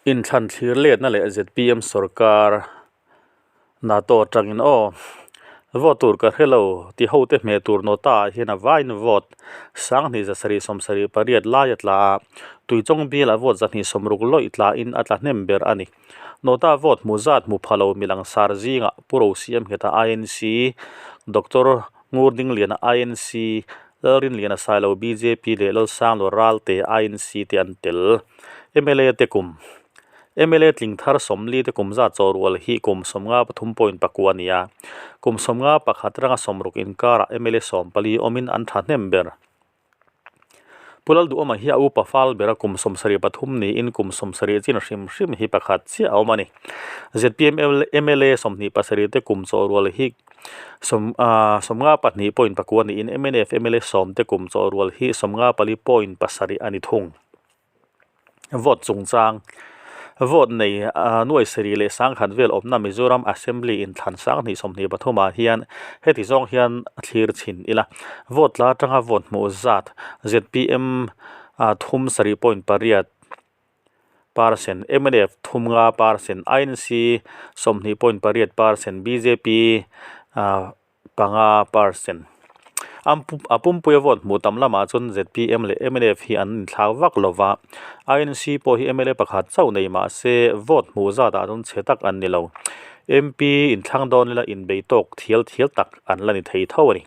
Inthlan thlir letna leh zpm sorkar NATO atangin aw vote tur ka hre lo ti ho te hmeh tur nota ah hian a vaiin vote sanghnih zasarih sawmsarih pariat lai a tla a, Tuichawng bialah vote zahnih sawmruk lawih tlain a tla hnem ber a ni. Nota vote hmu zat hmu pha lo mi langsar zingah Pu Rosiam Ngheta INC, Doctor Ngurdingliana INC, Lalrinliana Sailo bjp leh Lalsanglo Ralte INC te an tel. Mla te kum mla tling thar sawmli te kum zat chaw rual hi kum sawmnga pathum point pakua a ni a. Kum sawmnga pakhat ranga sawmruk inkarah mla sawmpali awmin an thahnem ber. Pu Lalduhawma hi a upa fal bera kum sawmsarih pathum niin kum sawmsarih chin hrim hrim hi pakhat chiah a awm a ni. Zpm mla sawmhnih pasarih te kum chaw rual hi sawm ah sawmnga pahnih point pakua niin mnf mla sawm te kum chaw rual hi sawmnga pali point pasarih a ni thung. Vote chungchang Vote nei nuai sarih leh sangkhat vel awmna Mizoram Assembly inthlan sanghnih 23 ah hian heti zawng hian a thlir chhin ila. Vote tla atanga vote hmuh zat zpm thum sarih point pariat percent, mnf thum nga percent, INC 20 point pariat percent, bjp panga percent. A pumpuia vote hmuh tam lamah chuan zpm leh mnf hi an inthlak vak lo va, INC pawh hi mla pakhat chauh nei mah se vote hmuh zatah chuan chhe tak an ni lo. MP inthlang dawn ila inbei tawk thial thial tak an la ni thei tho a ni.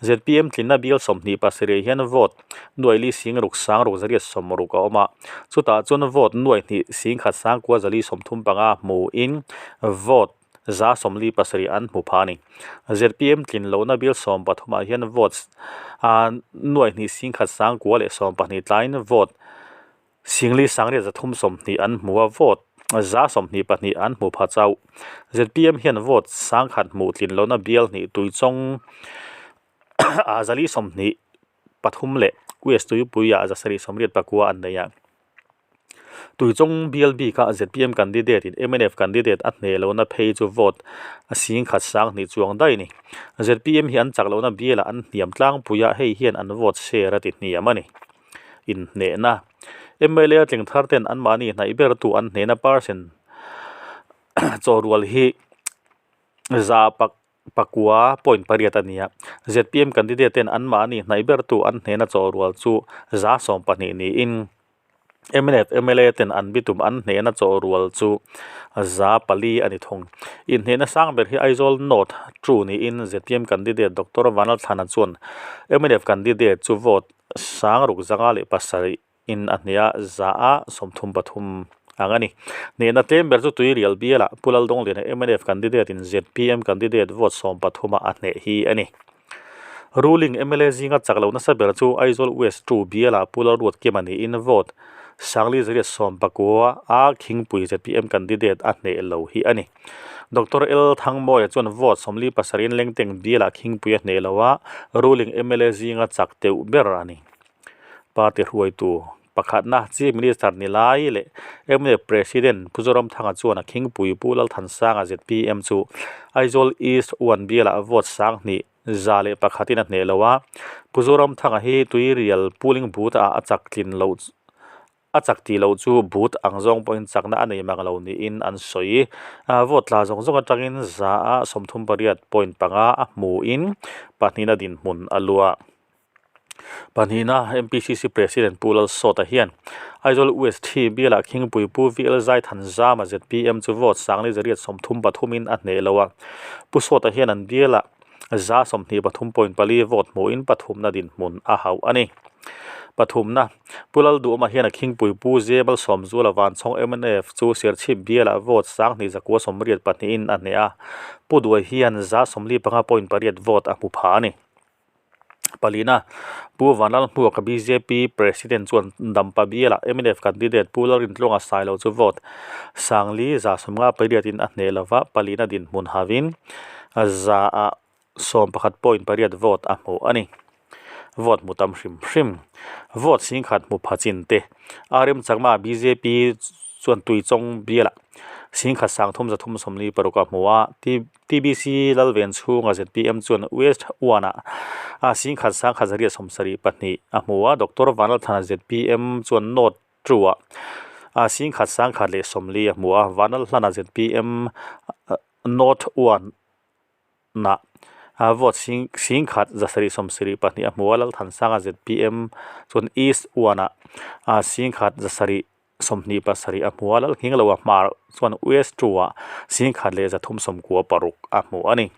Zpm tlinna bial 27 hian vote nuai li sing ruk sang ruk zariat sawmruk a awm a, chutah chuan vote nuai hnih sing khat sang kua zali 35 hmuhin vote 147 an hmu pha a ni. Zpm tlin lohna bial 13 ah hian vote ah nuai hnih sing khat sang kua leh 12 tlaiin vote singli sangriat zathum 20 an hmu a, vote 122 an hmu pha chauh. Zpm hian vote sang khat hmuh tlin lohna bial hnih Tuichawng ah 423 leh West Tuipui ah 784 an nei a. Tuichawng bial bikah zpm candidate in mnf candidate a hneh lohna phei chu vote a sing khat sang hnih chuang daih a ni. Zpm hi an chak lohna bialah an hniam tlangpui a, hei hian an vote share a ti hniam a ni. Inhnehna mla tling thar ten anmahni hnaih bertu an hnehna percent chaw rual hi za pak pakua point pariat a ni a. Zpm candidate ten anmahni hnaih bertu an hnehna chaw rual chu 12% niin mnf mla ten an bitum an hnehna chaw rual chu 4% a ni thung. Inhnehna sang ber hi Aizawl North two niin zpm candidate Doctor Vanlalthlana chuan mnf candidate chu vote sang ruk zanga leh pasarih in a hneh a, za a 33 ang a ni. Hnehna tlem ber chu Tuirial bialah Pu Laldawngliana mnf candidate in zpm candidate vote 13 a a hneh hi a ni. Ruling mla zinga chak lo nasa ber chu Aizawl West two bialah Pu Lalruatkima niin vote sangli zariat sawmpakua a Khingpui zpm candidate a hneh lo hi a ni. Doctor L Thangmawia chuan vote 47 in Lengteng bialah Khingpui a hneh lo a, ruling mla zinga chak teuh ber a ni. Party hruaitu pakhatna Chief Minister ni lai leh mnf President Pu Zoramthanga chuan a Khingpui Pu Lalthansanga zpm chu Aizawl East one bialah vote sang hnih za leh pakhatin a hneh lo a, Pu Zoramthanga hi Tuirial polling booth ah a chak tlin loh a chak tih loh chu booth ang zawng pawhin chakna a nei mang lo niin an sawi. Vote tla zawng zawng atangin za a 38 point panga a hmuhin pahnihna dinhmun a luah. Pahnihna MPCC President Pu Lalsawta hian Aizawl West hi bialah Khingpui Pu VL Zaithanzama zpm chu vote sangli zariat 33 in a hneh lo a. Pu Sawta hian an bialah za 23.4 vote hmuhin pathumna dinhmun a hauh a ni. Pathumna Pu Lalduhawma hian a Khingpui Pu Zebal Sawmzuala Vanchhawng mnf chu Serchhip bialah vote sanghnih zakua 82 in a hneh a. Pu Duai hian za 45.8 vote a hmu pha a ni. Palina Pu Vanlalhmuaka bjp President chuan Dampa bialah mnf candidate Pu Lalrintluanga Sailo chu vote sangli za sawmnga pariatin a hneh lova, palina dinhmun havin za ah 11.8 vote a hmu a ni. Vote hmu tam hrim hrim. Vote singkhat hmu pha chin te. RM Chakma bjp chuan Tuichawng bialah singkhat sangthum zathum 46 a hmu a, TBC Lalven chhunga zpm chuan West one ah singkhat sangkhat zariat 72 a hmu a, Doctor Vanlalthana zpm chuan North two ah 10,000 140 a hmu a, Vanlalhlana zpm North One ah vote 10,000 772 a hmu a, Lalthansanga zpm chuan East One ah 10,000 727 a hmu a, Lalnghingloa Hmar chuan West Two ah 10,396 a hmu a ni.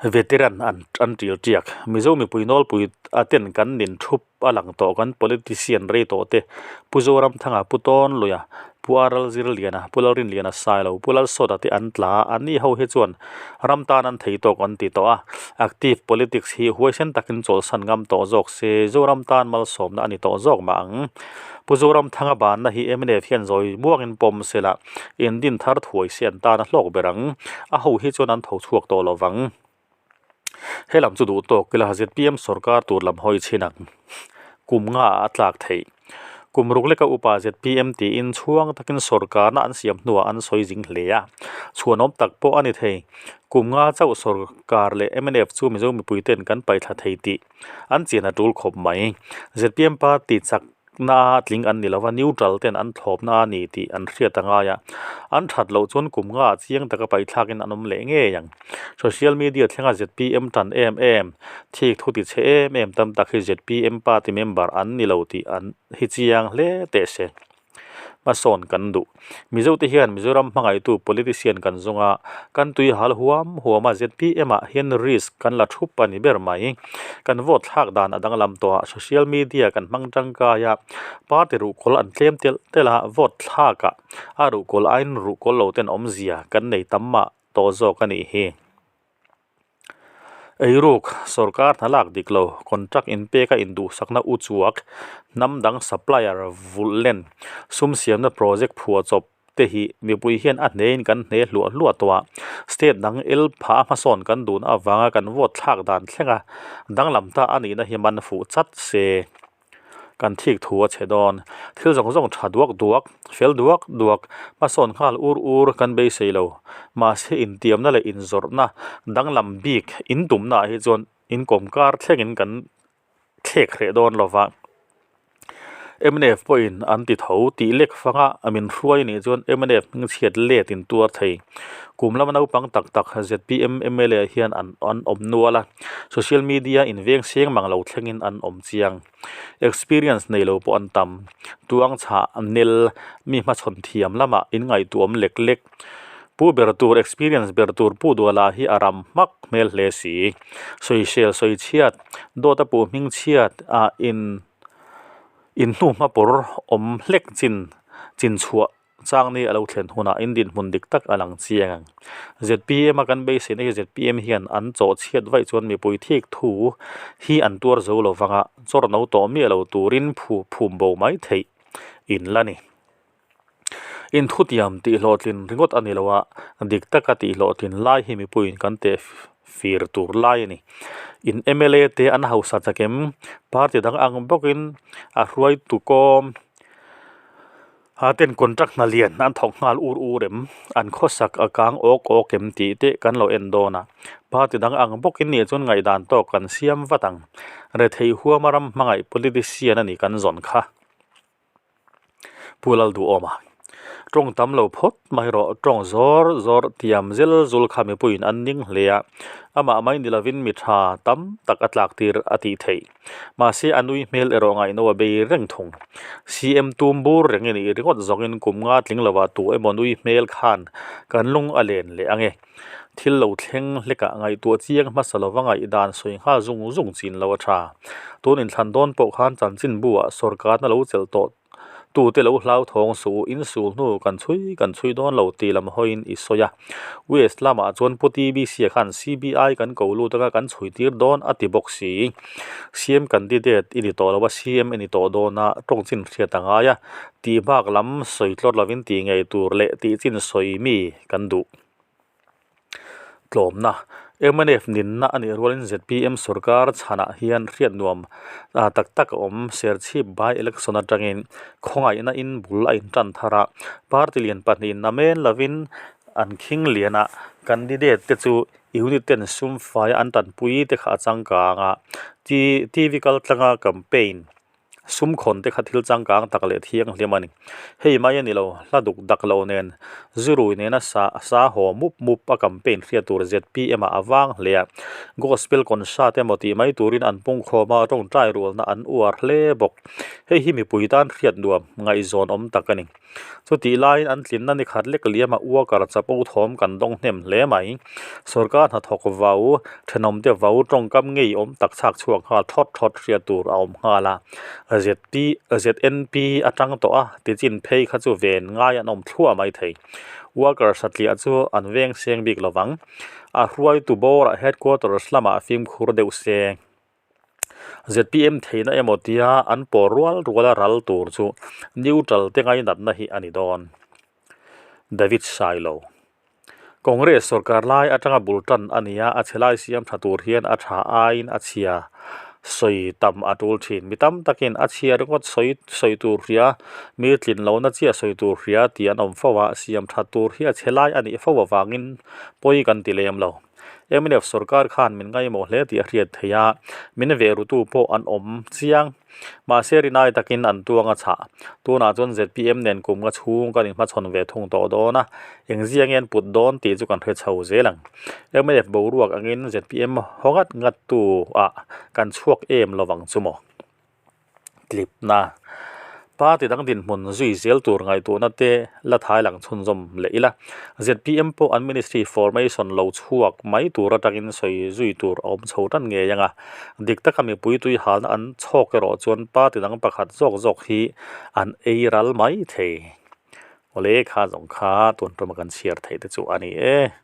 Veteran an an ṭil ṭiak. Mizo mipui nawlpui a ten kan nin thup a lang tawh kan politician rei tawh te Pu Zoramthanga, Pu Tawnluia, Pu Aral Zirliana, Pu Lalrinliana Sailo, Pu Lalsawta te an tla a, anni ho hi chuan ram tan an thei tawk an ti tawh a, active politics hi huaisen takin chawlhsan ngam tawh zawk se Zoram tan malsawmna a ni tawh zawk mah ang. Pu Zoramthanga banna hi mnf hian zawi muangin pawm se la, indin thar thuai se an tan a hlawk ber ang. A ho hi chuan an tho chhuak tawh lo vang. He lam chu duh tawk ila zpm sorkar tur lam hawi chhin ang. Kum nga ah a tlak theih. Kum ruk leka upa zpm tiin chhuang takin sorkarna an siam hnuah an sawi zing hle a. Chhuanawm tak pawh a ni thei. Kum nga chauh sorkar leh mnf chu Mizo mipuiten kan paihthla thei tih an chian a tul khawp mai. Zpm party chak na tling an ni lova, neutral ten an thlawpna a ni tih an hriat a ngai a, an that loh chuan kum nga ah chiang taka paihthlakin an awm leh ngei ang. Social media thlenga zpm tan em em, thik thu ti chhe em em tam tak hi zpm party member an ni lo tih an hi chiang hle teh se. Hmasawn kan duh. Mizote hian Mizoram hmangaihtu politician kan zawng a, kan tui hal huam huam a, zpm ah hian risk kan la thup a ni ber mai. Kan vote thlak dan a danglam tawh a, social media kan hmang tangkai a, party ruhkawl an tlem telh telh a, vote thlak ah a ruhkawl aiin ruhkawl lo ten awmzia kan nei tam mah tawh zawk a nih hi. Eiruk, sorkar hna lak dik lo, contract inpeka induhsakna u chuak, hnam dang supplier vulh len, sum siamna project phuahchawp te hi mipui hian a hnein kan hne hluah hluah tawh a, state dang el phah a hmasawn kan duhna avanga kan vote thlak dan thlenga danglam ta a nihna hi man fuh chat se. Kan thik thu a chhe dawn. Thil zawng zawng tha duak duak, fel duak duak, hmasawn nghal ur ur kan beisei lo. Mahse intiamna leh inzawrhna danglam bik intumna ah hi chuan inkawm kar thlengin kan thlek hreh dawn lo va. Mnf pawhin an ti tho tih lek fanga min hruai anih chuan mnf hmingchhiat let in tuar thei. Kum lama naupang tak tak zpm mla hian an an awm nual a, social media inveng seng mang lo thlengin an awm chiang. Experience nei lo pawh an tam. Tuang chhah, nel, mi hmachhawn thiam lamah inngaihtuahawm lek lek. Pu ber tur, experience ber tur Pu Duala hi a ram hmak hmel hle si. Sawisel sawichhiat, dawt a puh hmingchhiat ah in inhnuhma pawr awm hlek chin chinchhuah Changni a lo thlen hunah in dinhmun dik tak a lang chiang ang. Zpm a kan beiseina hi zpm hian an chawh chhiat vaih chuan mipui thik thu hi an tuar zo lo vang a, chawr no tawh miah lo turin phu phum bo mai theih in la ni. In thutiam tih hlawhtlin ringawt a ni lo a, dik taka tih hlawhtlin lai hi mipuiin kan teh fir tur lai a ni. In mla te an hausa chakem, party dang ang bawkin a hruaitu kawm. A ten contract hna lian an thawk nghal ur ur em, an khawsak a kang awk awk em tih te kan lo en dawn a, party dang ang bawkin nih chuan ngaihdan tawk kan siam vat ang. Retheih huama ram hmangaih politician a ni kan zawn kha. Pu Lalduhawma, Tawng tam lo phawt mai rawh, tawng zawr zawr tiam zel zul kha mipuiin an ning hle a, amah mai ni lovin mi tha tam tak a tlak tir a tih theih. Mahse a nui hmel erawh ngaihno a bei reng thung. CM tum bur reng i nih ringawt zawngin kum nga tling lovah tu emaw nui hmel khan kan lung a len leh ange. Thil lo thleng hlekah ngaihtuah chiang hmasa lova ngaihdan sawi nghal zung zung chin lo a tha. Tun inthlan dawn pawh khan chanchinbu ah sorkarna lo chelh tawh Tute lo hlauthawng suh u, insul hnu kan chhui kan chhui dawn lo tih lam hawiin i sawi a. West lamah chuan Pu TBC-a khan CBI kan ko lut anga kan chhui tir dawn a ti bawk si. CM candidate i ni tawh lo a, CM i ni tawh dawn a, tawng chin hriat a ngai a, tih bak lam sawi tlawt lovin tih ngei tur leh tih chin sawi mi kan duh. Tlawmna, mnf ninna a nih rualin zpm sorkar chhanah hian hriat nuam tak tak a awm. Serchhip by election atangin khawngaihna in bul a intan thar a, party lian pahnihin namen lovin an khing lian a, candidate te chu unit ten sum faia an tanpui te kha a changkang a, TV kaltlanga campaign. Sum khawn te kha thil changkang tak leh thianghlim a ni. Hei mai a ni lo, hla duk dak lo nen zurui nena sa sa haw mup mup a campaign hriat tur zpm ah a vang hle a. Gospel concert emaw tih mai turin an pungkhawm a, tawngtai rualna an uar hle bawk. Hei hi mipui tan hriat nuam ngaihzawn awm tak a ni. Chutih laiin an tlinna ni khat lek liama worker chapo thawm kan dawng hnem hle mai. Sorkar hnathawk vau, thenawmte vau tawngkam ngei awm tak chhak chhuak nghal thawt thawt hriat tur a awm nghal a. ZP, ZNP atang tawh a tichin phei kha chu ven ngai an awm thluah mai thei. Worker satliah chu an veng seng bik lovang. A hruaitu bawrah headquarters lamah fimkhur deuh se. Zpm theihna emaw tia an pawr rual ruala ral tur chu neutral te ngainatna hi a ni dawn. David Sailo Congress sorkar lai atanga bul tan a nia, a chhe lai siam tha tur hian a tha aiin a chhia sawi tam a tul thin. Mi tam takin a chhia ringawt sawi sawi tur hria, mi tlin lohna chiah sawi tur hria tih an awm fo a, siam tha tur hi a chhe lai a nih fo avangin pawi kan ti lem lo. Mnf sorkar khan min ngaimawh hle tih a hriat theih a, min veh rutu pawh an awm chiang. Mahse rinai takin an tuang a chhah. Tunah chuan zpm nen kum nga chhung kan inhmachhawn ve thung tawh dawn a, engzia nge an put dawn tih chu kan hre chho zel ang. Mnf boruak angin zpm haw ngat ngat tu ah kan chhuak em lovang chu maw? Tlipna Party dang dinhmun zui zel tur ngaihtuahna te la thai lang chhunzawm leh ila. Zpm pawh an ministry formation lo chhuak mai tur atangin sawi zui tur a awm chho tan ngei ang a. Dik taka mipui tui halna an chhawk erawh chuan party dang pakhat zawk zawk hi an ei ral mai thei. Awle kha zawng kha tun tuma kan chhiar theih te chu a ni e.